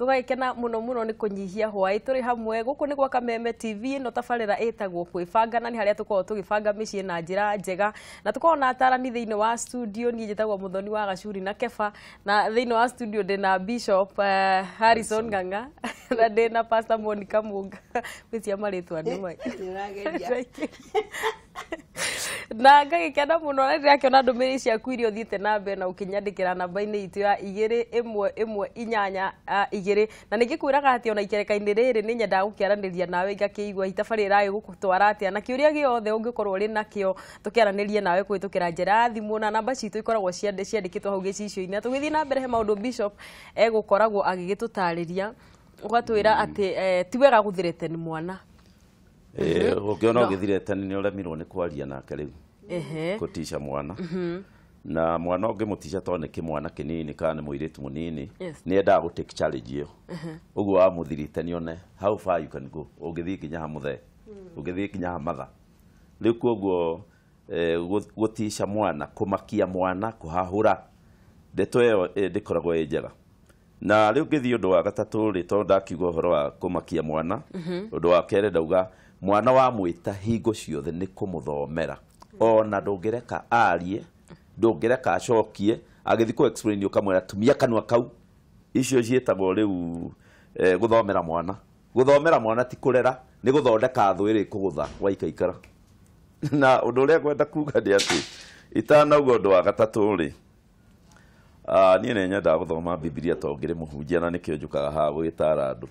Tugagikena muno muno ni kunyihia hwai turi hamwe guku ni gwa Kameme TV no tabarira itagwo kwibanga na ni haria tukoragwo tugibanga micii na njira njega na tukoragwo na atarani thiini wa studio. Ni njitagwo Muthoni wa Gacuri na Kefa, na thiini wa studio ndina Bishop Harrison Ng'ang'a na ndina Pastor Monica Munga. Gwicia maritwa ni mai na ngagikena muno na ndirakiona ndumĩrĩri ciaku iria ũthiĩte na mbere na ũkĩnyandĩkĩra namba-inĩ itũ ya 2 1 1 8 2 na nĩngĩkwĩraga atĩ ona ikereka-inĩ rĩrĩ nĩ nyendaga gũkĩaranĩria nawe ngakĩigua itabarĩ ĩragĩgũtwara atĩa na kĩũria gĩothe ũngĩkorwo ũrĩ nakĩo tũkĩaranĩrie nawe kũhĩtũkĩra njĩra ya thimũ na namba citũ ikoragwo ciandĩkĩtwo hau gĩcicio-inĩ. Na tũgĩthiĩ na mbere he maũndũ Bishop egũkoragwo agĩgĩtũtarĩria ũgatwĩra atĩ ti wega gũthirete nĩ mwana. Ũngĩona ũgĩthirete nĩ ũremirwo nĩ kwaria nake rĩu kũtica mwana na mwana ũngĩmũtica tondũ nĩ kĩmwana kĩnini kana nĩ mũirĩtu mũnini nĩ endaga gũ take challenge ĩyo ũguo wamũthirite nĩ one how far you can go, ũngĩthiĩ nginya ha mũthee, ũngĩthiĩ nginya ha matha. Rĩu koguo gũtica mwana, kũmakia mwana, kũhahũra, ndeto ĩyo ndĩkoragwo ĩ njega. Na rĩu ngĩthiĩ ũndũ wa gatatũ rĩ, tondũ ndakiuga ũhoro wa kũmakia mwana, ũndũ wa kerĩ ndauga mwana wa mwĩta hingo ciothe nĩ kũmũthomera, ona ndũngĩreka arie, ndũngĩreka acokie, agĩthiĩ kũ explain ũkamwĩra tumia kanua kau. Icio ciĩtagwo rĩu gũthomera mwana. Gũthomera mwana ti kũrera, nĩ gũthondeka thũ ĩrĩ kũgũtha waikaikara. Na ũndũ ũrĩa ngwenda kuga nĩ atĩ itanauga ũndũ wa gatatũ rĩ, niĩ nĩ nyendaga gũthoma Bibilia tondũ ngĩrĩ mũhunjia na nĩkĩo njũkaga haha gũgĩtara andũ.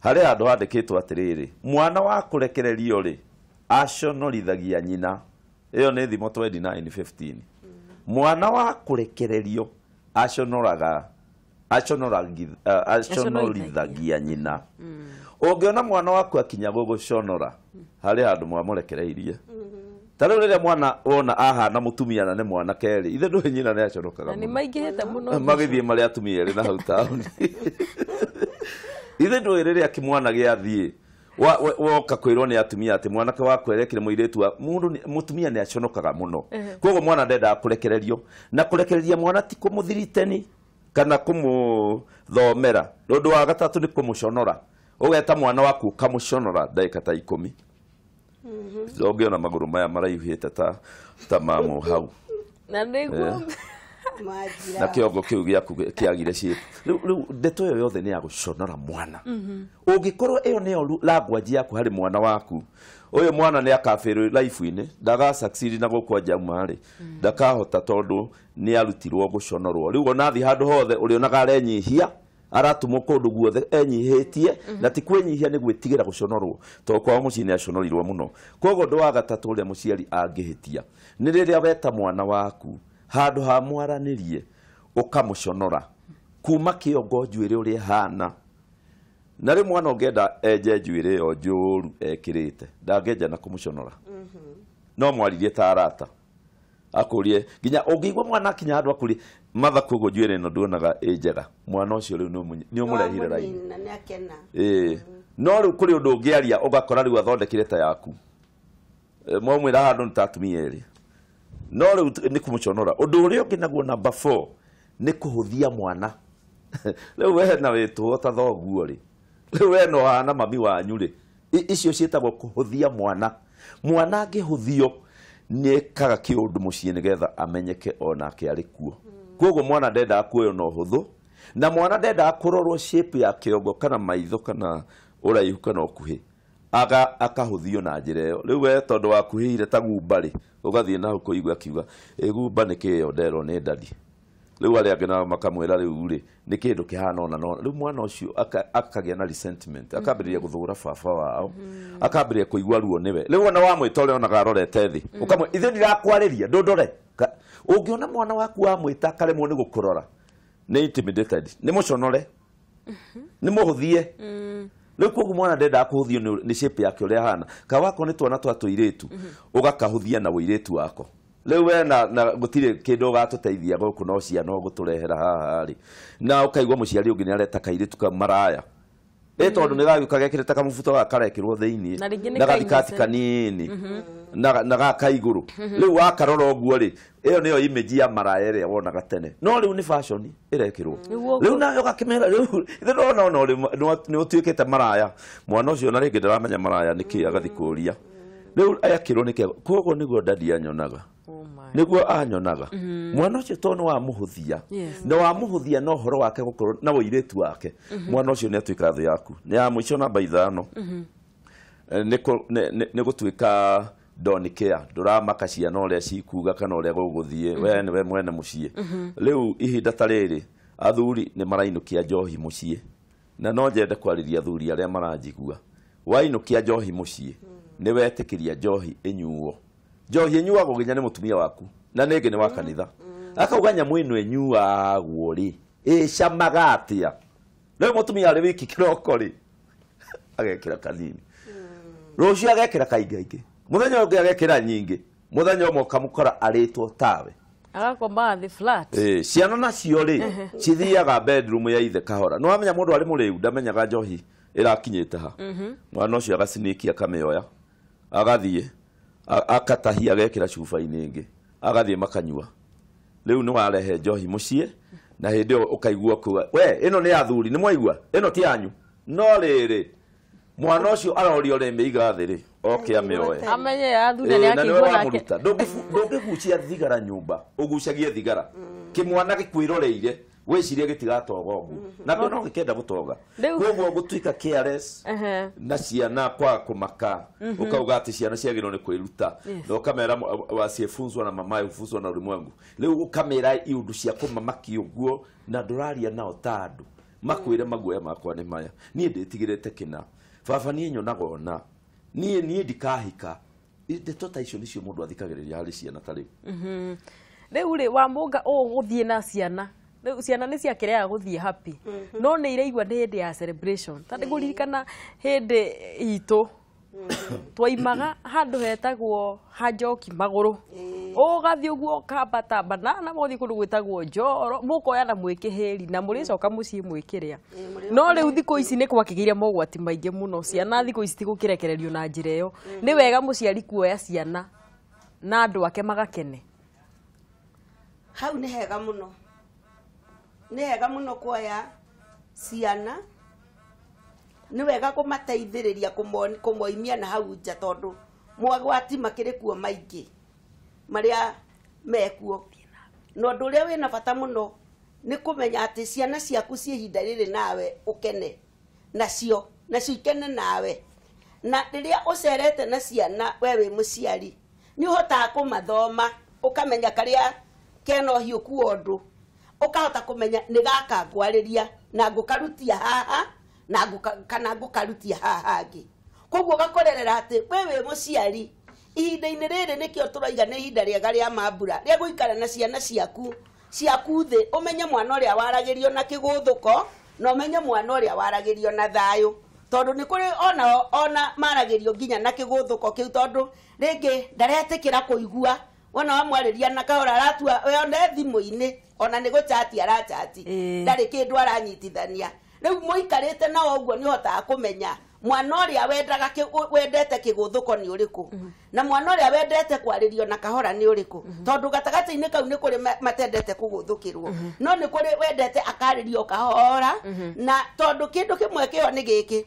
Harĩ handũ handĩkĩtwo atĩrĩrĩ, mwana wa kũrekererio rĩ aconorithagia nyina. Ĩyo nĩ Thimo 29:15. Mwana wa kũrekererio aconoraga aconorithagia nyina. Ũngĩona mwana waku akinya gũgũconora, harĩ handũ mwamũrekereirie. Ta rĩu rĩrĩa mwana wona ahana mũtumia na nĩ mwanake rĩ, ithe ndũĩ nyina nĩ aconokaga na nĩ mũno. Maingĩhĩte mũno. Magĩthiĩ marĩ atumia erĩ na hau taũni, ithe ndũĩ rĩrĩa kĩmwana gĩathiĩ woka kwĩrwo nĩ atumia atĩ mwanake waku erekire mũirĩtu wa mũndũ mũtumia nĩ aconokaga mũno. Koguo mwana ndendaga kũrekererio, na kũrekereria mwana ti kũmũthiriteni kana kũmũthomera. Ũndũ wa gatatũ nĩ kũmũconora, ũgeta mwana waku ũkamũconora ndagĩka ta 10. Ũngĩona magũrũ maya maraihĩte ta mamũ hau na nĩguo Manjira. Na kĩongo kĩu gĩaku kĩagire shape. Rĩu ndeto ĩyo yothe nĩ ya gũconora mwana. Ũngĩkorwo ĩyo nĩyo language yaku harĩ mwana waku, ũyũ mwana nĩ akabĩrwo life-inĩ, ndaga succeed na gũkũ njauma rĩ ndakahota tondũ nĩ arutirwo gũconorwo. Rĩu ona athiĩ handũ hothe ũrĩonaga arenyihia, aratũmwo kũndũ guothe enyihĩtie, na ti kwĩnyihia, nĩ gwĩtigĩra gũconorwo tondũ kwao mũciĩ nĩ aconorirwo mũno. Koguo ũndũ wa gatatũ ũrĩa mũciari angĩhĩtia nĩ rĩrĩa weta mwana waku handũ ha mwaranĩrie ũkamũconora kuma kĩongo njuĩrĩ ũrĩa ĩhana. Na rĩu mwana ũngĩenda enje njuĩrĩ ĩyo njũru ekĩrĩte, ndangĩenja na kũmũconora, no mwaririe ta arata akũrie nginya ũngĩigua mwana akinya handũ akũrie matha, koguo njuĩrĩ ĩno nduonaga ĩ njega, mwana ũcio rĩu nĩ ũmũrehire raini. Na nĩ akena. Ĩĩ, no rĩu kũrĩ ũndũ ũngĩaria ũgakora rĩu athondekire ta yaku. Mwamwĩra handũ nĩ ta atumia erĩ, no rĩu nĩ kũmũconora. Ũndũ ũrĩa ũngĩ naguo number 4 nĩ kũhũthia mwana. Rĩu we na wĩtũo ta thoguo rĩ, rĩu we no hana mami wanyu rĩ, icio ciĩtagwo kũhũthia mwana. Mwana angĩhũthio nĩ ekaga kĩũndũ mũciĩ nĩgetha amenyeke onake arĩ kuo. Koguo mwana ndendaga kuoywo na ũhũthũ, na mwana ndendaga kũrorwo shape ya kĩongo kana maitho kana ũraihu kana ũkuhĩ, aga akahũthio na njĩra ĩyo. Rĩu we tondũ wakuhĩire ta gumba rĩ, ũgathiĩ na hau kũigua akiuga ĩ gumba nĩ kĩo nderwo nĩ daddy. Rĩu arĩa angĩ nao makamwĩra rĩu rĩ nĩ kĩndũ kĩhana ona nona. Rĩu mwana ũcio akagĩa na resentment, akambĩrĩria gũthũra baba wao, akambĩrĩria kũigua ruo nĩwe. Rĩu ona wamwĩta ũrĩa onaga arorete thĩ, ũkamwĩra ithuĩ ndirakwarĩria ndũndore. Ũngĩona mwana waku wamwĩta akaremwo nĩ gũkũrora, nĩ intimidated, nĩ mũconore, nĩ mũhũthie. Rĩu koguo mwana ndendaga kũhũthio nĩ shape yake ũrĩa ahana. Ka wako nĩ twana twa tũirĩtu, ũgakahũthia na ũirĩtu wako. Rĩu we na gũtirĩ kĩndũ ũgatũteithia gũkũ, no ciana ũgũtũrehera haha rĩ, na ũkaigua mũciari ũngĩ nĩ areta kairĩtu kau maraya. Ĩ tondũ nĩ gagĩũka gekĩrĩte kamũbuto gaka karekĩrwo thĩiniĩ Na rĩngĩ nĩ na gathikati kainũce. Kanini na gaka igũrũ. Rĩu wakarora ũguo rĩ, ĩyo nĩyo image ya maraya ĩrĩa wonaga tene, no rĩu nĩ fashion ĩrekĩrwo. Nĩguo. Rĩu nawe ũgakĩmera rĩu ithe ndona ona nĩ ũtuĩkĩte maraya. Mwana ũcio na rĩngĩ ndaramenya maraya nĩ kĩ, agathiĩ kũria rĩu ekĩrwo nĩ kĩ. Koguo nĩguo dadi anyonaga. Oh my. Nĩguo anyonaga mwana ũcio tondũ nĩ wamũhũthia na wamũhũthia na ũhoro wake gũkorwo na ũirĩtu wake, mwana ũcio nĩ atuĩka thũ yaku. Nĩ ya mũico, namba 5, nĩ gũtuĩka don't care, ndũramaka ciana ũrĩa cikuga kana ũrĩa gũgũthiĩ. We nĩwe mwene mũciĩ. Rĩu ihinda ta rĩrĩ athuri nĩ marainũkia njohi mũciĩ, na no nyende kwarĩria athuri arĩa maranjigua. Wainũkia njohi mũciĩ, nĩ wetĩkĩria njohi ĩnyuo. Njohi ĩnyuagwo nginya nĩ mũtumia waku, na nĩngĩ nĩ wa kanitha akauga nyamũ ĩno ĩnyuagwo rĩ, ĩcamaga atĩa? Rĩu mũtumia arĩ wiki kĩroko rĩ, agekĩra kanini, rũciũ agekĩra kaingaingĩ, mũthenya ũngĩ agekĩra nyingĩ, mũthenya ũmwe ũkamũkora arĩtwo tawe. Agakoma thĩ flat. Ĩ, ciana nacio rĩ, cithiaga bedroom ya ithe kahora. Nĩ wamenya mũndũ arĩ mũrĩu ndamenyaga njohi ĩrakinyĩte ha. Mwana ũcio agacinĩkia, akamĩoya, agathiĩ akatahia, agekĩra cuba-inĩ ĩngĩ, agathiĩ makanyua. Rĩu nĩ warehe njohi mũciĩ, na hĩndĩ ĩyo ũkaigua kuga we ĩno nĩ athuri, nĩ mwaigua ĩno ti yanyu. No rĩrĩ, mwana ũcio arorio rĩ, mĩiga thĩ rĩ, oke amĩoe. Amenye athuri Ĩ, nĩ na nĩwe akĩigua nake. wamũruta. Ndũngĩgucia thigara nyũmba ũgucagie thigara kĩmwana gĩkwĩroreire, wĩcirie gĩtigatoga ũguo, nakĩo no gĩkenda gũtoga. Koguo gũtuĩka careless na ciana, kwaga kũmaka, ũkauga atĩ ciana ciagĩrĩirwo nĩ kwĩruta, na ũkamera wasiyefunzwa na mamaye hufunzwa na ulimwengu. Rĩu ũkamera iũndũ cia kũmamakia ũguo, na ndũraria nao ta andũ makwĩre maguoya makwa nĩ maya, niĩ ndĩtigĩrĩte kĩna baba, niĩ nyonaga ona niĩ ndikahika. Ndeto ta icio nĩcio mũndũ athikagĩrĩria harĩ ciana ta rĩu. Rĩu rĩ, Wamũnga, ũũ gũthiĩ na ciana, rĩu ciana nĩ ciakĩrega gũthiĩ happy, no nĩ iraigua nĩ hĩndĩ ya celebration. Ta nĩngũririkana hĩndĩ itũ twaimaga handũ hetagwo ha Njoki magũrũ, ũgathiĩ ũguo ũkambata banana, mũgathiĩ kũndũ gwĩtagwo Njoro, mũkoya na mwĩkĩhĩri na mũrĩcoka mũciĩ mwĩkĩrĩa. No rĩu thikũ ici nĩ gwakĩgĩire mogwati maingĩ mũno. Ciana thikũ ici tigũkĩrekererio na njĩra ĩyo. Nĩ wega mũciari kuoya ciana na andũ ake magakene? Hau nĩ hega mũno, nĩ hega mũno kuoya ciana. Nĩ wega kũmateithĩrĩria kũmoimia na hau nja, tondũ mogwati makĩrĩ kuo maingĩ marĩa mekuo. Na ũndũ ũrĩa wĩna bata mũno nĩ kũmenya atĩ ciana ciaku ciĩ ihinda rĩrĩ nawe ũkene nacio, nacio ikene nawe. Na rĩrĩa ũcerete na ciana, we wĩ mũciari nĩ ũhotaga kũmathoma, ũkamenya karĩa kena ũhiũku wa ũndũ, ũkahota kũmenya nĩ gaka ngwarĩria na ngũkarutia haha na kana ngũkarutia haha hangĩ. Koguo ũgakorerera atĩ we wĩ mũciari ihinda-inĩ rĩrĩ, nĩkĩo tũroiga nĩ ihinda rĩega rĩa mambura rĩa gũikara na ciana ciaku thĩ, ũmenye mwana ũrĩa waragĩrio na kĩgũthũko na ũmenye mwana ũrĩa waragĩrio na thayũ, tondũ nĩ kũrĩ ona maragĩrio nginya na kĩgũthũko kĩu, tondũ rĩngĩ ndaretĩkĩra kũigua. Wona wamwarĩria na kahora, aratua we one thimũ-inĩ, ona nĩ gũchati arachati, ndarĩ kĩndũ aranyitithania. Rĩu mũikarĩte nao ũguo, nĩ ũhotaga kũmenya mwana ũrĩa wendaga wendete kĩgũthũko nĩ ũrĩkũ na mwana ũrĩa wendete kwarĩrio na kahora nĩ ũrĩkũ, tondũ gatagatĩ-inĩ kau nĩ kũrĩ matendete kũgũthũkĩrwo, no nĩ kũrĩ wendete akarĩrio kahora. Na tondũ kĩndũ kĩmwe kĩho nĩ gĩkĩ,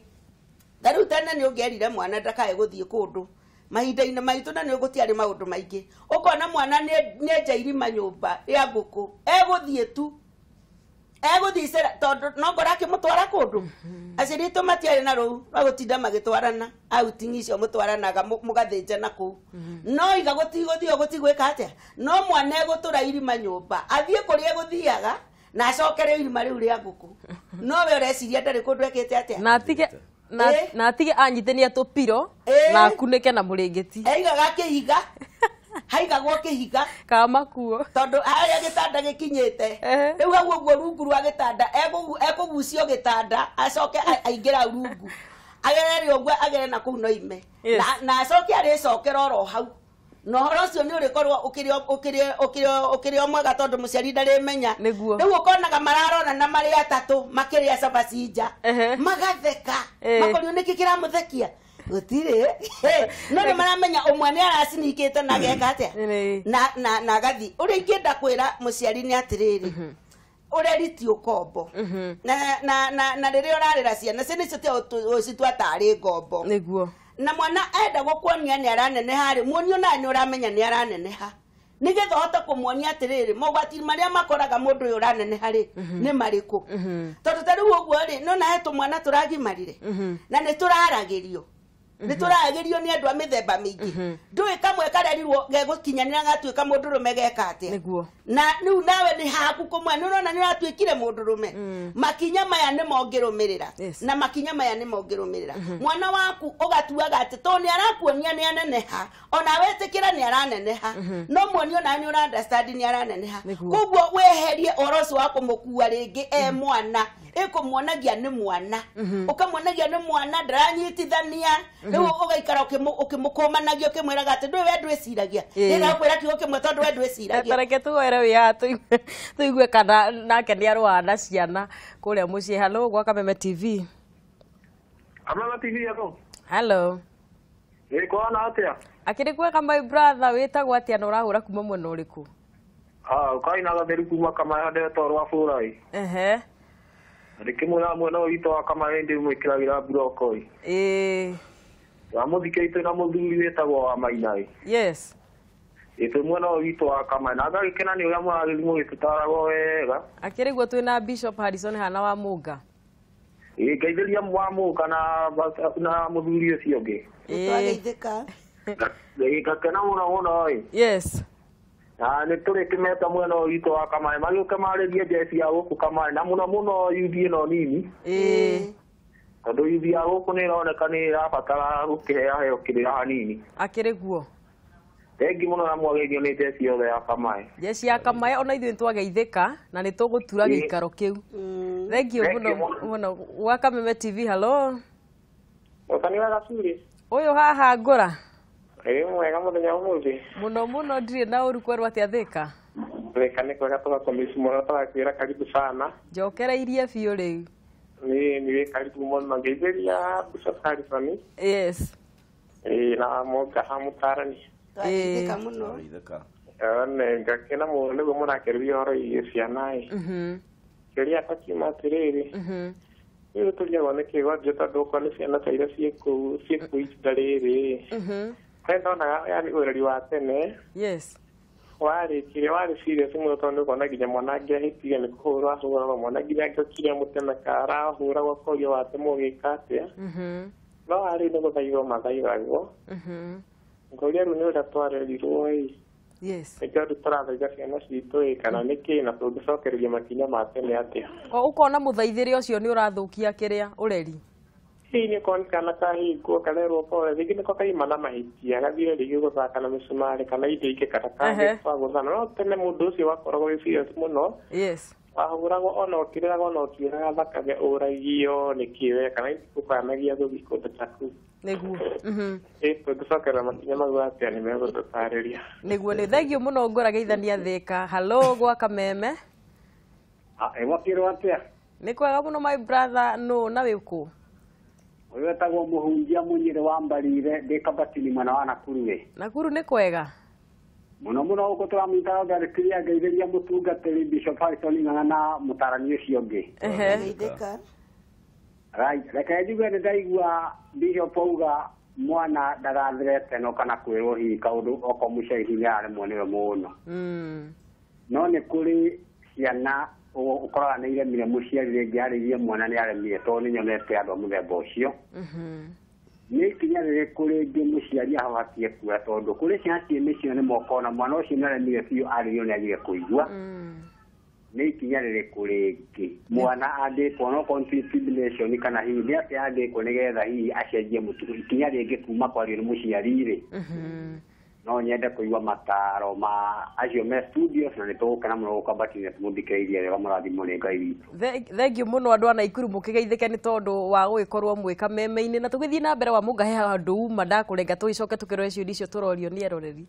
ta rĩu tene nĩ ũngĩerire mwana ndakae gũthiĩ kũndũ mahinda-inĩ maitũ, na nĩ gũtiarĩ maũndũ maingĩ. Ũkona mwana nĩ enja irima nyũmba rĩa ngũkũ, egũthiĩ tu, egũthiĩ cera, tondũ no ngora akĩmũtwara kũndũ. Aciari aitũ matiarĩ na rũu rwa gũtinda magĩtwarana outing icio mũtwaranaga mũgathĩnjana kũu, no iga gũtigũthiĩ gũtigwĩka atĩa, no mwana egũtũra irima nyũmba athiĩ kũrĩa egũthiaga na acokere irima rĩu rĩa ngũkũ, no we ũreciria ndarĩ kũndũ ekĩte atĩa. Na atige na, na atige anyitania tũpiro na akunĩke na mũrĩngĩti. Aigaga kĩhiga, haigagwo kĩhiga. Kama kuo. Tondũ harĩa gĩtanda gĩkinyĩte, rĩu hau ũguo rungu rwa gĩtanda ekũgucio gĩtanda, acoke aingĩre hau rungu, agerere ũguo, agere na kũu no ime. Na acoke arĩcokera oro hau. Na ũhoro ũcio nĩ ũrĩkorwo ũkĩrĩ o mwega tondũ mũciari ndarĩmenya. Rĩu ũkonaga mararora na marĩ atatũ makĩrĩa cabaci nja, magatheka, makorio nĩkĩ kĩramũthekia gũtirĩ. No nĩ maramenya ũmwe nĩ aracinikĩte na ageka atĩa na agathi. Ũrĩa ingĩenda kwĩra mũciari nĩ atĩrĩrĩ, ũreri ti ũkombo, na rĩrĩa ũrarera ciana, ciana icio ti ũcitua tarĩ ngombo. Nĩguo. Na mwana enda gũkuonia nĩ araneneha rĩ, muonie onawe nĩ ũramenya nĩ araneneha, nĩgetha ũhote kũmuonia atĩrĩrĩ, mogwati marĩa makoraga mũndũ ũyũ ũraneneha rĩ nĩ marĩkũ. Tondũ ta rĩu ũguo rĩ, nĩwona he tũmwana tũragimarire na nĩ tũraragĩrio, nĩ tũraragĩrio nĩ andũ a mĩthemba mĩingĩ. Ndũĩ kamwe karerirwo gegũkinyanĩra gatuĩka mũndũrũme geka atĩa. Nĩguo. Na rĩu nawe nĩ haku kũmwe, nĩ ũrona nĩ ũratuĩkire mũndũrũme. Makinya maya nĩ mongĩrũmĩrĩra, na makinya maya nĩ mongĩrũmĩrĩra. Mwana waku ũgatuaga atĩ tondũ nĩ arakuonia nĩ aneneha, ona wetĩkĩra nĩ araneneha, no muonie onawe nĩ ũra understand nĩ araneneha. Koguo weherie ũhoro ũcio wa kũmũkua rĩngĩ e mwana, ĩkũmuonagia nĩ mwana, ũkamuonagia nĩ mwana ndaranyitithania. Rĩu ũgaikara ũkĩmũkũmanagia ũkĩmwĩraga atĩ ndũĩ we ndwĩciragia, nĩrakwĩra kiugo kĩmwe tondũ we ndwĩciragia. Tareke tuwere wĩ haha tũigue kana nake nĩ arũaga na ciana kũrĩa mũciĩ. Hello gwa Kameme TV. Kameme TV yako. Hello. Nĩkwana atĩa? Akĩrĩ kwega my brother, wĩtagwo atĩa na ũrahũra kuma mwena ũrĩkũ? Ũkaina gatheru kuma Kamaya ndetwo rwa bũrai. Ehe. Ndĩkĩmwĩra mwena ũyũ witũ wa Kamaya ndĩmwĩkĩragĩra mburoko ĩ. Ĩĩ. Wamũthikĩte na mũthuri wĩtagwo wa Maina ĩ. Yes. Ĩtũ mwena ũyũ witũ wa Kamaya na ngagĩkena nĩ ũrĩa mũragĩthiĩ mũgĩtũtaraga wega. Akĩrĩ guo twĩna Bishop Harrison Hana wa Mũnga. Ĩĩ, ngeithĩria wa Mũnga na mũthuri ũcio ũngĩ. Nĩtwageithĩka. Ngakena mũno mũno ĩ. Yes. Na nĩ tũrĩkĩmeta mwena ũyũ witũ wa Kamaya magĩũke marĩrie njeci ya gũkũ Kamaya na mũno mũno yuthi ĩno nini. Ĩĩ. Tondũ yuthi ya gũkũ nĩ ĩroneka nĩ ĩrabatara gũkĩheaheo kĩrĩra hanini. Akĩrĩ guo. Thengi mũno na mwageithio nĩ njeci yothe ya Kamaya. Njeci ya Kamaya ona ithuĩ nĩtwageithĩka na nĩtũgũtura gĩikaro kĩu. Thengiũ mũno mũno gwa Kameme TV. Hello. Ũkanĩra Gacuri. Ũyũ haha ngũra. Ĩ mwega mũthenya ũmũthĩ. Mũno mũno ndirĩ na ũru kwerwo atĩa Thĩka. Thĩka nĩ kwega tũgakomisi mũno tũgakwĩra karibu sana. Njokereirie biũ rĩu. Nĩ nĩ karibu mũno ngeithĩria Bishop Harrison. Yes. Ĩ na Mũnga hamũtarani. Twageithĩka mũno. One ngakena mũno nĩguo mũrakĩrĩria ũhoro wĩgiĩ ciana ĩ. Kĩũria gĩakwa kiuma atĩrĩrĩ, rĩu tũrigagwo nĩ kĩgwatio tondũ okorwo nĩ ciana ta iria ciĩkũu ihinda rĩrĩ. Harĩa ndonaga yani ũreri wa tene. Yes. Warĩ kĩrĩa warĩ serious mũno tondũ nĩ ũkona nginya mwana angĩahĩtirie nĩ kũhũrwo ahũragwo, mwana nginya angĩokire mũteme kara ahũragwo akorio watemwo ũgĩka atĩa. No harĩ nĩ gũthaithwo mathaithagwo. Ngoria rĩu nĩ ũrĩa twarerirwo ĩ. Yes. Nĩkĩo rĩu tũrathaitha ciana citũ ĩ kana nĩkĩ na tũngĩcokereria makinya ma tene atĩa. O ũkona mũthaithĩre ũcio nĩ ũrathũkia kĩrĩa ũreri. Hihi nĩ ũkona kana kahingwo karerwo pole, rĩngĩ nĩko kaima na mahĩtia gathire rĩngĩ gũthaka na mĩcumarĩ kana indo ingĩ kana kangĩ twagũthana. No tene mũndũ ũcio wakoragwo wĩ serious mũno. Yes. Wahũragwo ona ũkĩrĩraga ona ũkiuraga thakame ũragio nĩkĩ we kana ũkanagia gũthiĩ kũndũ ta kũu. Nĩguo. Ĩ tũngĩcokerera makinya mau atĩa nĩ megũtũtarĩria. Nĩguo nĩ thengiũ mũno ngũra geithania Thĩka. Hello gwa Kameme. Ĩ mwakĩrwo atĩa? Nĩ kwega mũno my brother, nũ na wĩ kũ? Ũyũ wetagwo mũhunjia Mũnyĩrĩ wa Mbarire ndĩ Kabatini mwena wa Nakuru ĩ. Nakuru nĩ kwega? Mũno mũno gũkũ tũramũnyitaga ngarĩkiria ngeithĩria mũtungatĩri Bishop Harrison Ng'ang'a na mũtarani ũcio ũngĩ. Twageithĩka. Right, reke njigue nĩ ndaigua Bishop auga mwana ndagathire teno kana kwĩrwo hihi kaũndũ okorwo mũciari hihi nĩararemwo nĩwe mũno. No nĩ kũrĩ ciana ũkoraga nĩ iremire mũciari rĩngĩ arĩirie mwana nĩ aremire tondũ nĩ nyonete andũ a mũthemba ũcio. Nĩ ikinya rĩrĩkũ rĩngĩ mũciari abatiĩ kuoya tondũ kũrĩ ciana ciĩ mĩciĩ nĩ mokona mwana ũcio nĩ aremire biũ arĩirio nĩ agire kũigua. Nĩ ikinya rĩrĩkũ rĩngĩ mwana angĩkwo no intimidation kana hihi nĩ atĩa angĩkwo nĩgetha hihi acenjie mũtugo ikinya rĩngĩ kuma kwario nĩ mũciari rĩ. No nyende kũigua mataro ma acio me studio na nĩ tũgũkena mũno gũkambatia tũmũthikĩrĩirie wega mũrathimwo nĩ Ngai witũ. Thank you mũno andũ a Naikuru mũkĩgeithĩke nĩ tondũ wa gũgĩkorwo mwĩ kameme-inĩ na tũgĩthiĩ na mbere wa Mũngahe handũ uma ndakũrenga tũgĩcoke tũkĩrore ciũria icio tũrorio nĩ eroreri.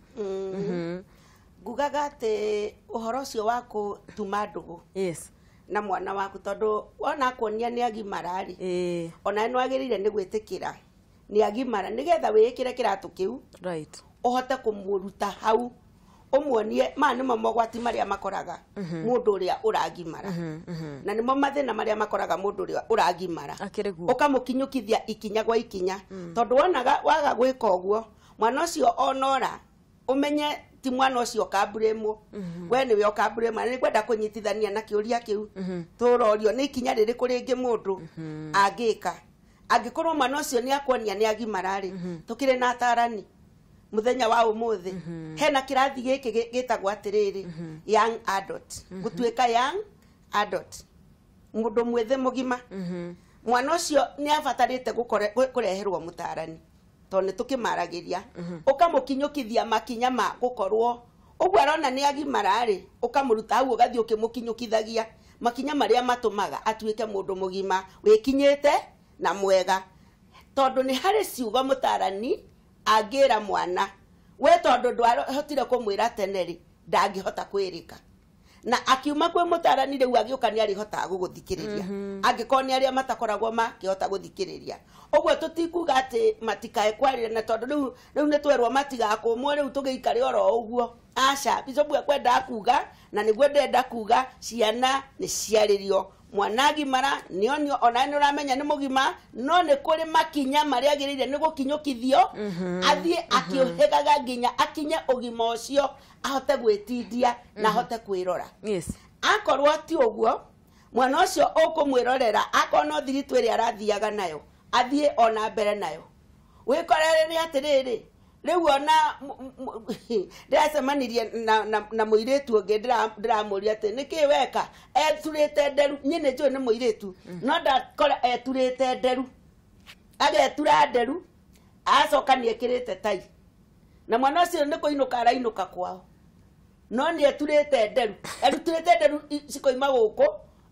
Ngugaga atĩ ũhoro ũcio wa gũtuma ndũgũ yes na mwana waku tondũ wona akuonia nĩ agimara rĩ, ona nĩ wagĩrĩire nĩ gwĩtĩkĩra nĩ agimara nĩgetha wĩĩkĩre kĩratũ kĩu right ũhote kũmũruta hau ũmuonie maya nĩmo mogwati marĩa makoraga mũndũ ũrĩa ũragimara na nĩmo mathĩna marĩa makoraga mũndũ ũrĩa ũragimara ũkamũkinyũkithia ikinya gwa ikinya tondũ wonaga waga gwĩka ũguo mwana ũcio onora ũmenye ti mwana ũcio ũkamburĩmwo we nĩwe ũkamburĩmwo. Na nĩngwenda kũnyitithania na kĩũria kĩu tũrorio nĩ ikinya rĩrĩkũ rĩngĩ mũndũ angĩka angĩkorwo mwana ũcio nĩ akuonia nĩ agimara rĩ. Tũkĩrĩ na atarani muthenya wa umuthi hena kirathi giki gitagwo atiriri young adult gutuika young adult mundu mwithe mugima mwana ucio ni abatarite kureherwo mutarani tondu ni tukimaragiria ukamukinyukithia makinya ma gukorwo uguo arona ni agimara ri ukamuruta hau ugathii ukimukinyukithagia makinya maria matumaga atuike mundu mugima wikinyite na mwega tondu ni hari ciugo mutarani angĩra mwana we tondu ndwahotire kumwira tene ri ndangĩhota kwĩrĩka na akiuma kwĩ mũtarani rĩu agĩũka nĩ arĩhotaga gũgũthikĩrĩria angĩkorwo nĩ arĩa matakoragwo makĩhota gũthikĩrĩria ũguo tũtikuga atĩ matikae kwarĩra na tondũ rĩu nĩ twerwo matigakũmwo rĩu tũgĩikare oro ũguo aca bicobu ekwendaga kuga na nĩguo ndenda kuga ciana nĩ ciarĩrio mwana agimara nĩonio ona nĩ ũramenya nĩ mũgima no nĩ kũrĩ makinya marĩa agĩrĩire nĩ gũkinyũkithio athiĩ akĩũhĩgaga nginya akinye ũgima ũcio ahote gwĩtindia na ahote kwĩrora. Akorwo ti ũguo mwana ũcio ũkũmwĩrorera akorwo no thiritũ ĩrĩa arathiaga nayo athiĩ ona mbere nayo wĩkorere nĩ atĩrĩrĩ rĩu ona ndĩracemanirie na mũirĩtu ũngĩ ndĩramũria atĩ nĩkĩ weka eturĩte nderu niĩ nĩ njũĩ nĩ mũirĩtu no ndakora eturĩte nderu agetura nderu acoka nĩekĩrĩte tai na mwana ũcio nĩ kũinũka arainũka kwao no nĩ eturĩte nderu eturĩte nderu cikoima gũkũ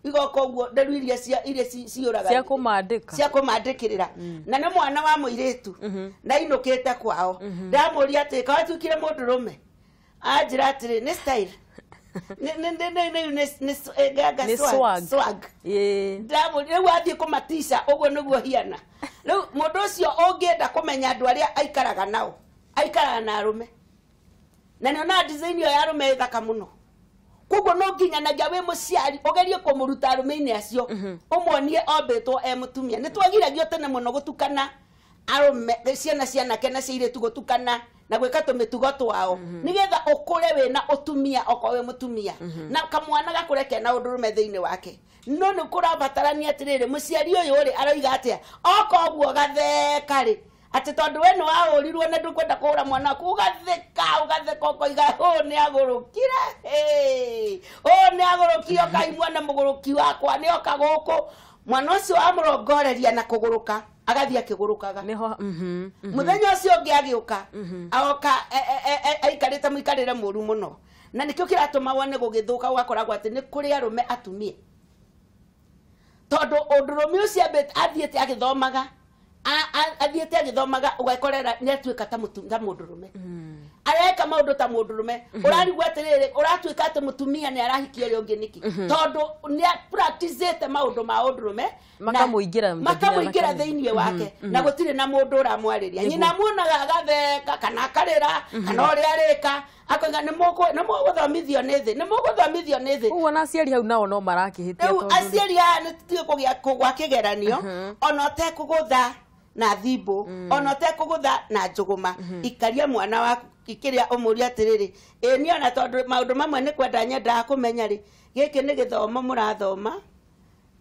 igoka ũguo nderu iria ciũraga cia kũmandĩka cia kũmandĩkĩrĩra na nĩ mwana wa mũirĩtu na ainũkĩte kwao ndamũria atĩ ka watuĩkire mũndũrũme anjĩra atĩrĩ nĩ style nĩ swag ndamũria rĩu athiĩ kũmatica ũguo nĩguo hiana rĩu mũndũ ũcio ũngĩenda kũmenya andũ arĩa aikaraga nao aikaraga na arũme na nĩonaga design ĩyo ya arũme ĩ thaka mũno koguo no nginyanagia wĩ mũciari ũgerie kũmũruta arũme-inĩ acio ũmuonie ombĩtwo e mũtumia nĩ twagiragio tene mũno gũtukana arũme ciana cianake na ciairĩtu gũtukana na gwĩka tũmĩtugo twao nĩgetha ũkũre wĩna ũtumia okorwo wĩ mũtumia na kamwana gakũre kena ũndũrũme thĩinĩ wake no nĩ kũrabatarania atĩrĩrĩ mũciari ũyũ rĩ aroiga atĩa oka ũguo gatheka rĩ atĩ tondũ we nĩ wahũrirwo na ndũkwenda kũhũra mwana waku ũgatheka ũgatheka ũkoiga ũũ nĩ agũrũkire ũũ nĩ agũrũkire ũkai mwana mũgũrũki wakwa nĩ oka gũkũ mwana ũcio amũrongoreria na kũgũrũka agathiĩ akĩgũrũkaga mũthenya ũcio ũngĩ agĩũka agoka aikarĩte mũikarĩre mũru mũno na nĩkĩo kĩratũma wone gũgĩthũka ũgakoragwo atĩ nĩ kũrĩ arũme atumia tondũ ũndũrũme ũcio athiĩte agĩthomaga athiĩte agĩthomaga ũgakorera nĩ atuĩka ta mũndũrũme areka maũndũ ta mũndũrũme ũrarigwo atĩrĩrĩ ũratuĩka atĩ mũtumia nĩ arahikia ũrĩa ũngĩ nĩkĩ tondũ nĩ practicĩte maũndũ ma ũndũrũme makamũingĩra thĩinĩ wake na gũtirĩ na mũndũ ũramwarĩria nyina amuonaga agatheka kana akarĩra kana ũrĩa arĩka akoiga nĩ mũgũthomithio nĩ thĩ nĩ mũgũthomithio nĩ thĩ ũguo na aciari hau nao no marakĩhĩtia rĩu aciari aya nĩ tũtige kũgĩa kũgwa kĩgeranio ona ũtekũgũtha na thimbo ona ũtekũgũtha na njũgũma ikaria mwana waku kĩrĩa ũmũrie atĩrĩrĩ ĩ niĩ ona tondũ maũndũ mamwe nĩ kwenda nyendaga kũmenya rĩ gĩkĩ nĩ gĩthomo mũrathoma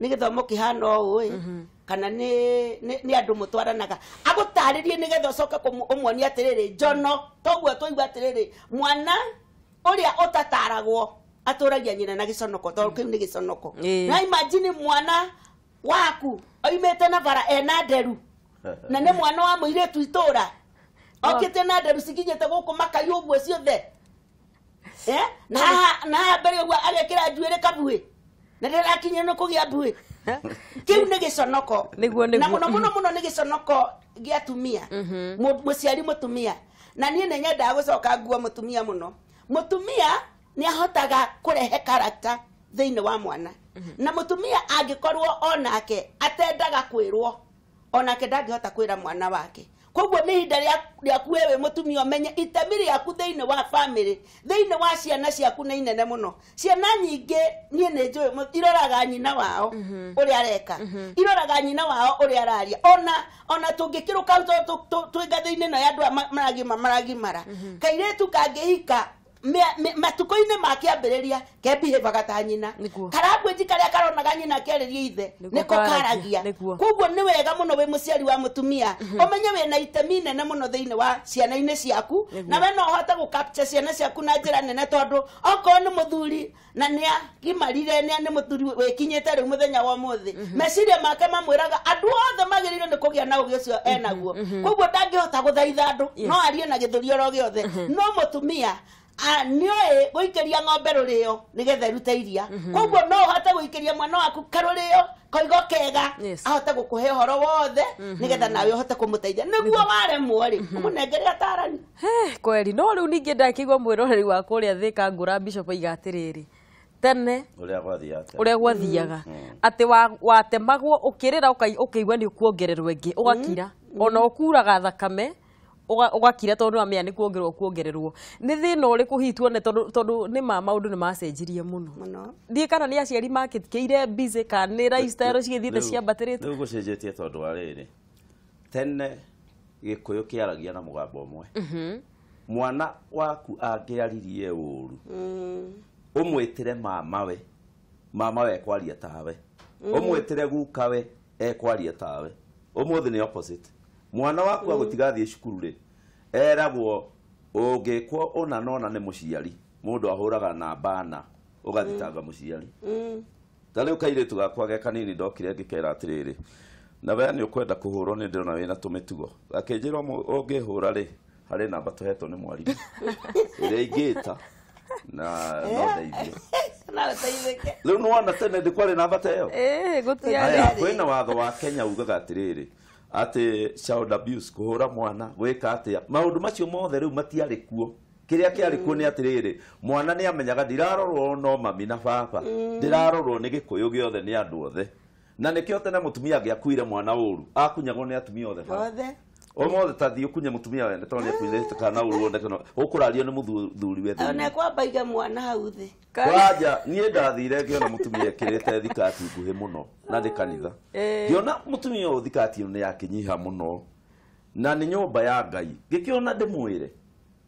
nĩ gĩthomo kĩhana ũũ ĩ kana nĩ andũ mũtwaranaga agũtarĩrie nĩgetha ũcoke ũmuonie atĩrĩrĩ njono toguo twaigua atĩrĩrĩ mwana ũrĩa ũtataragwo atũragia nyina na gĩconoko tondũ kĩu nĩ gĩconoko na imagine mwana waku oimĩte na bara ena nderu na nĩ mwana wa mũirĩtu itũra Okĩte na nderu cikinyĩte gũkũ makai ũguo ciothe. Na haha mbere ũguo agekĩra njuĩrĩ kabuĩ. Na ndĩrakinyĩrwo nĩ kũgĩa mbuĩ. Kĩu nĩ gĩconoko. Na mũno mũno mũno nĩ gĩconoko gĩa atumia. Mũciari mũtumia. Na niĩ nĩ nyendaga gũcoka nguo mũtumia mũno. Mũtumia nĩ ahotaga kũrehe character thĩinĩ wa mwana. Na mũtumia angĩkorwo onake atendaga kwĩrwo, onake ndangĩhota kwĩra mwana wake. Koguo nĩ ihinda rĩaku wewe mũtumia ũmenye itemi rĩaku thĩinĩ wa family, thĩinĩ wa ciana ciaku nĩ inene mũno. Ciana nyingĩ niĩ nĩ njũĩ iroraga nyina wao ũrĩa areka, iroraga nyina wao ũrĩa araria. Ona tũngĩkĩrũka twĩ ngathĩ-inĩ ĩno ya andũ aya maragimara, kairĩtu kangĩhika matukũ-inĩ ma kĩambĩrĩria kembihĩvaga ta nyina, karangwĩnji karĩa karonaga nyina akĩarĩria ithe nĩko karagia. Koguo nĩ wega mũno wĩ mũciari wa mũtumia ũmenye wĩna itemi nene mũno thĩinĩ wa ciana-inĩ ciaku, na we no ũhote gũ capture ciana ciaku na njĩra nene, tondũ okorwo nĩ mũthuri na nĩ agimarire, nĩ mũthuri wĩkinyĩte rĩu mũthenya wa ũmũthĩ, meciria make mamwĩraga andũ othe magĩrĩirwo nĩ kũgĩa na ũgĩ ũcio enaguo. Koguo ndangĩhota gũthaitha andũ, no arie na gĩthũri oro gĩothe. No mũtumia nĩoĩ gũikĩria ng'ombe rũrĩo nĩgetha ĩrute iria. Koguo no ũhote gũikĩria mwana waku karũrĩo koigo kega, ahote gũkũhe ũhoro wothe nĩgetha nawe ũhote kũmũteithia. Nĩguo waremwo rĩ, ũmũnengere atarani. Kweri. No rĩu ningĩ ndakĩigua mwĩroreri wa kũrĩa Thĩka ngũra Bishop oiga atĩrĩrĩ, tene ũrĩa gwathiaga atĩ watemagwo ũkĩrĩra ũkĩigua nĩ ũkuongererwo ĩngĩ, ũgakira, ona ũkuraga thakame ũgakira tondũ nĩwamenya nĩ kuongererwo kuongererwo. Nĩ thĩna ũrĩkũ hihi tuone, tondũ nĩ ma maũndũ nĩ macenjirie mũno. Ndiĩ kana nĩ aciari makĩire busy kana nĩ lifestyle cigĩthiĩte ciambatĩrĩte. Rĩu gũcenjetie tondũ wa rĩrĩ, tene Gĩkũyũ kĩaragia na mũgambo ũmwe. Mwana waku angĩaririe ũru, ũmwĩtĩre mamawe, mamawe ekwaria tawe, ũmwĩtĩre gukawe ekwaria tawe. Ũmũthĩ nĩ opposite. Mwana waku agũtiga athiĩ cukuru rĩ, eragwo ũngĩkwo ũna na ũna nĩ mũciari, mũndũ ahũraga namba na ũgathitanga mũciari. Ta rĩu kairĩtu gakwa ge kanini ndokire ngĩkera atĩrĩrĩ, na we nĩ ũkwenda kũhũrwo nĩ ndĩrona wĩna tũmĩtugo. Gakĩnjĩra ũngĩhũra rĩ, harĩ namba tũhetwo nĩ mwarimũ ĩrĩa ingĩta na no ndeithie. Rĩu nĩwona tene ndĩkwarĩ namba ta ĩyo. Gũtiarĩ. Kwĩna watho wa Kenya ugaga atĩrĩrĩ, atĩ child abuse, kũhũra mwana, gwĩka atĩa, maũndũ macio mothe rĩu matiarĩ kuo. Kĩrĩa kĩarĩ kuo nĩ atĩrĩrĩ, mwana nĩ amenyaga ndirarorwo no mami na baba, ndĩrarorwo nĩ Gĩkũyũ gĩothe, nĩ andũ othe. Na nĩkĩo tene mũtumia angĩakuire mwana ũru, akunyagwo nĩ atumia othe bara. Ũmũthĩ ta thiĩ ũkunye mũtumia wene tondũ nĩakuire kana ũru wone kana ũkũrario nĩ mũthuri we thĩinĩ. Ona kwamba iga mwana hau thĩ. Kwanja niĩ ndathire ngĩona mũtumia ekĩrĩte thikati nguhĩ mũno na nĩ kanitha. Ngĩona mũtumia ũyũ thikati ĩyo nĩ yakĩnyiha mũno na nĩ nyũmba ya Ngai. Ngĩkĩona ndĩmwĩre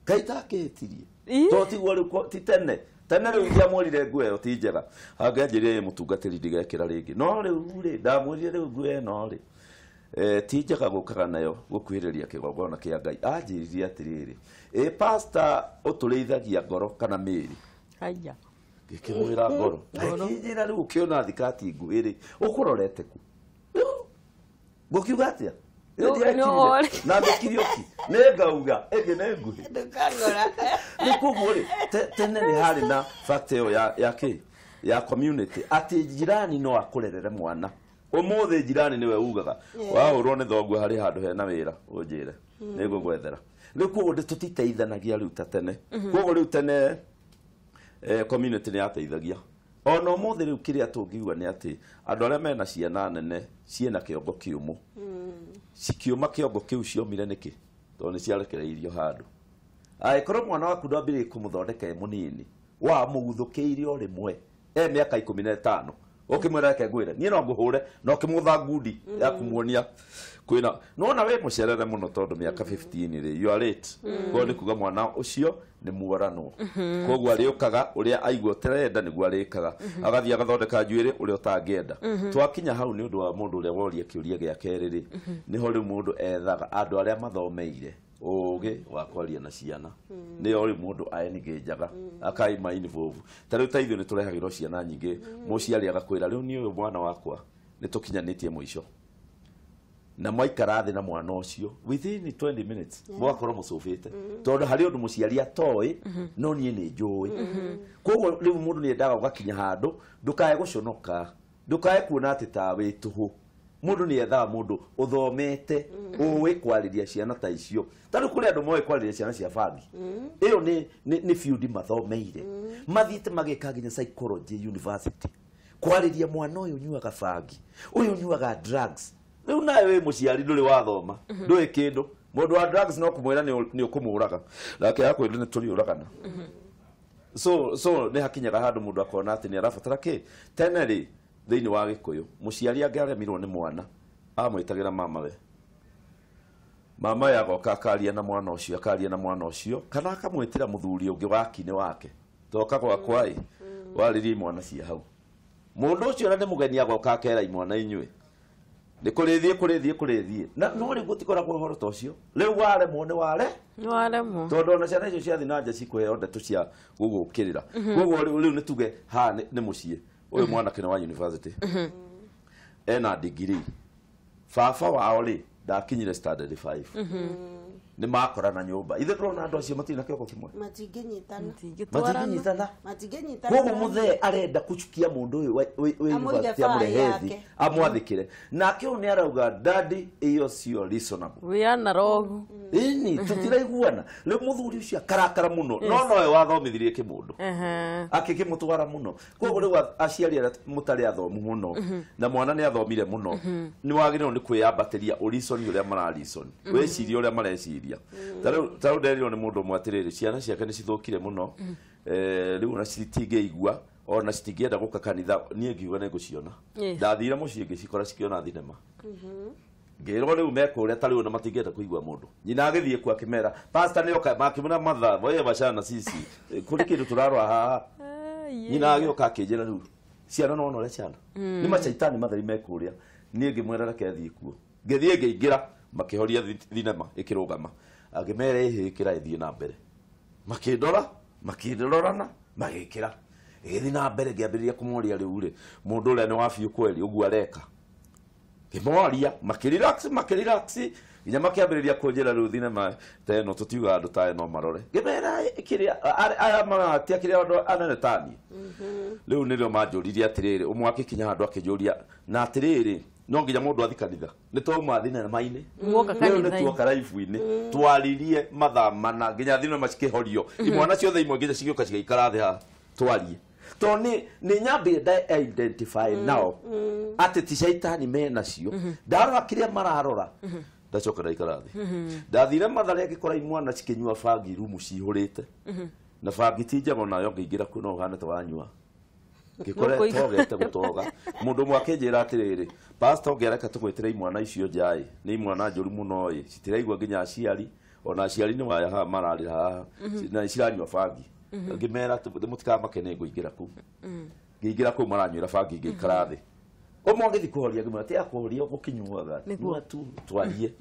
Ngai takĩhĩtirie. Tondũ tiguo rĩu ti tene. Tene rĩu ingĩamwĩrire nguo ĩyo ti njega, angĩanjĩrire ĩ mũtungatĩri ndigekĩra rĩngĩ. No rĩu rĩ, ndamwĩrire rĩu nguo ĩno rĩ, ti njega gũkaga nayo gũkuhĩrĩria kĩgongona kĩa Ngai. Anjĩrire atĩrĩrĩ, ĩ pastor ũtũrĩithagia ngoro kana mĩĩrĩ? Haya. Ngĩkĩmwĩra ngoro. Akĩnjĩra rĩu ũkĩona thikati nguhĩ rĩ, ũkũrorete kũ? Ngũkiuga atĩa? Na ngĩkirio ki. Nĩ ngauga ĩngĩ nĩ nguhĩ. Ndũkangora. Nĩ koguo rĩ, tene nĩ harĩ na fact ĩyo ya kĩ? Ya community atĩ jirani no akũrerere mwana. Ũmũthĩ jirani nĩwe ugaga wahũrwo nĩ thoguo harĩ handũ hena wĩra ũnjĩre nĩngũgwethera. Rĩu koguo tũtiteithanagia rĩu ta tene. Koguo rĩu tene community nĩ yateithagia. Ona ũmũthĩ rĩu kĩrĩa tũngiuga nĩ atĩ andũ arĩa mena ciana nene ciĩna kĩongo kĩũmũ, cikiũma kĩongo kĩu ciomire nĩkĩ? Tondũ nĩ ciarekereirio handũ. Angĩkorwo mwana waku ndwambĩrĩirie kũmũthondeka e mũnini, wamũguthũkĩire o rĩmwe e mĩaka 15, ũkĩmwĩra reke ngwĩre niĩ no ngũhũre, na ũkĩmũtha ngundi ya kũmuonia kwĩna nĩwona wĩ mũcerere mũno tondũ mĩaka 15 rĩ, you are late. Koguo nĩ kuga mwana ũcio nĩ muoranwo. Koguo arĩũkaga ũrĩa aigua ũtarenda nĩguo arĩkaga, agathiĩ agathondeka njuĩrĩ ũrĩa ũtangĩenda. Twakinya hau nĩ ũndũ wa mũndũ ũrĩa woria kĩũria gĩa kerĩ rĩ, nĩho rĩu mũndũ ethaga andũ arĩa mathomeire ũgĩ wa kwaria na ciana. Nĩo rĩu mũndũ aenigĩnjaga akaima involve. Ta rĩu ta ithuĩ nĩ tũrehagĩrwo ciana nyingĩ, mũciari agakwĩra rĩu niĩ ũyũ mwana wakwa nĩ tũkinyanĩtie mũico, Na mwaikara thĩ na mwana ũcio within 20 minutes mũgakorwo mũcũbĩte, tondũ harĩ ũndũ mũciari atoĩ no niĩ nĩ njũĩ. Koguo rĩu mũndũ nĩ endaga ũgakinya handũ ndũkae gũconoka, ndũkae kuona atĩ ta wĩ tũhũ. Mũndũ nĩ ethaga mũndũ ũthomete ũĩ kwarĩria ciana ta icio. Ta rĩu kũrĩ andũ moĩ kwarĩria ciana cia bangi. Ĩyo nĩ field mathomeire, mathiĩte mageka nginya psychology university, kwarĩria mwana ũyũ ũnyuaga bangi, ũyũ ũnyuaga drugs. Rĩu nawe wĩ mũciari ndũrĩ wathoma, ndũĩ kĩndũ. Mũndũ wa drugs no kũmwĩra nĩ ũkũmũraga, nake akwĩra nĩ tũrĩũragana. So nĩ hakinyaga handũ mũndũ akona atĩ nĩ arabatara kĩ. Tene rĩ, thĩinĩ wa Gĩkũyũ mũciari angĩaremirwo nĩ mwana amwĩtagĩra mamawe. Mama we agoka akaria na mwana ũcio, akaria na mwana ũcio, kana akamwĩtĩra mũthuri ũngĩ wa kinĩ wake, toka gwakwa ĩ warĩrie imwana cia hau. Mũndũ ũcio ona nĩ mũgeni agoka akera imwana inyuĩ nĩ kũrĩthiĩ kũrĩthiĩ kũrĩthiĩ. Na no rĩu gũtikoragwo ũhoro ta ũcio. Rĩu waremwo nĩ ware Nĩwaremwo. tondũ ona ciana icio ciathiĩ na nja cikũheo ndeto cia gũgũkĩrĩra. Koguo rĩu nĩ tuge haha nĩ mũciĩ ũyũ mwanake nĩ wa university, ena degree, baba wao rĩ ndakinyire standard 5, nĩ makorana nyũmba. Ithe tũrona andũ acio matirĩ na kĩoko kĩmwe, Matingĩnyitana. matingĩnyitana. Matingĩnyitana. Koguo mũthee arenda kũchukia mũndũ ũyũ wĩ Amũige university baa amũrehe thĩ yake. amwathĩkĩre. Nake ũyũ nĩ arauga daddy ĩyo sio reasonable. Wĩ analogu. Ĩni tũtiraiguana. Rĩu mũthuri ũcio akarakara mũno, no nowe wathomithirie kĩmũndũ akĩkĩmũtwara mũno. Koguo rĩu aciari arĩa mũtarĩ athomu mũno na mwana nĩ athomire mũno, nĩ wagĩrĩirwo nĩ kwĩyambatĩria ũriconi ũrĩa marariconi, wĩcirie ũrĩa mareciria. Ta rĩu nderirwo nĩ mũndũ ũmwe atĩrĩrĩ, ciana ciake nĩ cithũkire mũno, rĩu ona citingĩigua ona citingĩenda gũka kanitha. Niĩ ngiuga nĩ ngũciona. Ndathire mũciĩ ngĩcikora cikĩona thinema. Ngĩrwo rĩu mekũrĩa ta rĩu ona matingĩenda kũigua mũndũ. Nyina agĩthiĩ kuo akĩmera pastor nĩ oka, makĩmwĩra matha oye bacana sisi kũrĩ kĩndũ tũrarora haha. Nyina agĩũka akĩnjĩra rĩu ciana no ona ũrĩa ciana nĩ macaitani matheri mekũrĩa. Niĩ ngĩmwĩra reke thiĩ kuo. Ngĩthiĩ ngĩingĩra, makĩhoria thinema ĩkĩrũgama. Angĩmera ĩhĩ ĩkĩra ĩthiĩ na mbere. Makĩndora, makĩrorana, magĩkĩra. Ĩgĩthiĩ na mbere ngĩambĩrĩria kũmoria rĩu rĩ, mũndũ ũrĩa nĩ wa biũ kweli ũguo areka. Ngĩmoria, makĩrelax, makĩrelax, nginya makĩambĩrĩria kũnjĩra rĩu thinema ta ĩno tũtiugaga andũ ta ĩno marore. Ngĩmera kĩrĩa aya maratia kĩrĩa andũ anene ta niĩ. Rĩu nĩrĩo manjũririe atĩrĩrĩ, ũmwe akĩkinya handũ akĩnjũria na atĩrĩrĩ, no nginya mũndũ athi kanitha. Nĩ twauma thinema-inĩ. Muoka Rĩu nĩ kanitha-inĩ. tuoka live-inĩ. Twaririe mathaa mana nginya thinema cikĩhorio. Imwana ciothe imwe nginya cigĩũka cigaikara thĩ haha twarie. Tondũ nĩ nyambire nda identify nao atĩ ti caitani menacio. Ndarora kĩrĩa mararora ndacoka ndaikara thĩ. Ndathire Mathare ngĩkora imwana cikĩnyua bangi rumu cihũrĩte. Na bangi ti njega onayo ngĩingĩra kuo no ũhane ta wanyua. Ngĩkora togete gũtoga. Mũndũ ũmwe akĩnjĩra atĩrĩrĩ, pastor ũngĩareka tũgwĩtĩre imwana icio nja ĩ, nĩ imwana njũru mũno ĩ, citiraigua nginya aciari, ona aciari nĩ waya haha mararĩra haha, na ciranyua bangi. Ngĩmera mũtikamake nĩ ngũingĩra kũu. Ngĩingĩra kũu maranyuĩra bangi ngĩikara thĩ. Ũmwe agĩthiĩ kũhoria ngĩmwĩra tiga kũhoria ũgũkĩnyuaga, nyua tu twarie.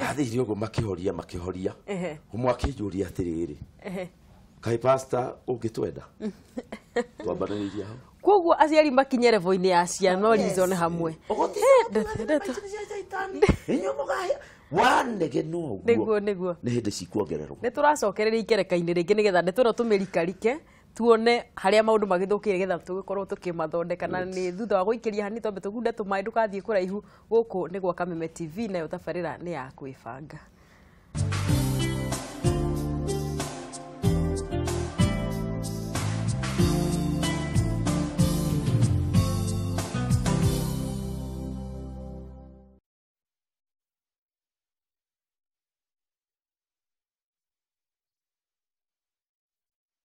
Athire ũguo makĩhoria makĩhoria. Ũmwe akĩnjũria atĩrĩrĩ, kaĩ pastor ũngĩtwenda? Twambanĩrĩirie hau. Koguo aciari makinye level-inĩ ya ciana reason hamwe. Inyuĩ mũgaya wanege no ũguo. Nĩguo nĩguo. Nĩ hĩndĩ cikuongererwo. Nĩ tũracokereria ikereka-inĩ rĩngĩ nĩgetha ndeto ĩno tũmĩrikarike tuone harĩa maũndũ magĩthũkĩire nĩgetha tũgĩkorwo tũkĩmathondeka. Na nĩ thutha wa gũikĩria hanini twambe tũgunde tũmaĩ ndũgathiĩ kũraihu. Gũkũ nĩ gwa Kameme TV nayo tabarĩra nĩ ya kwĩbanga.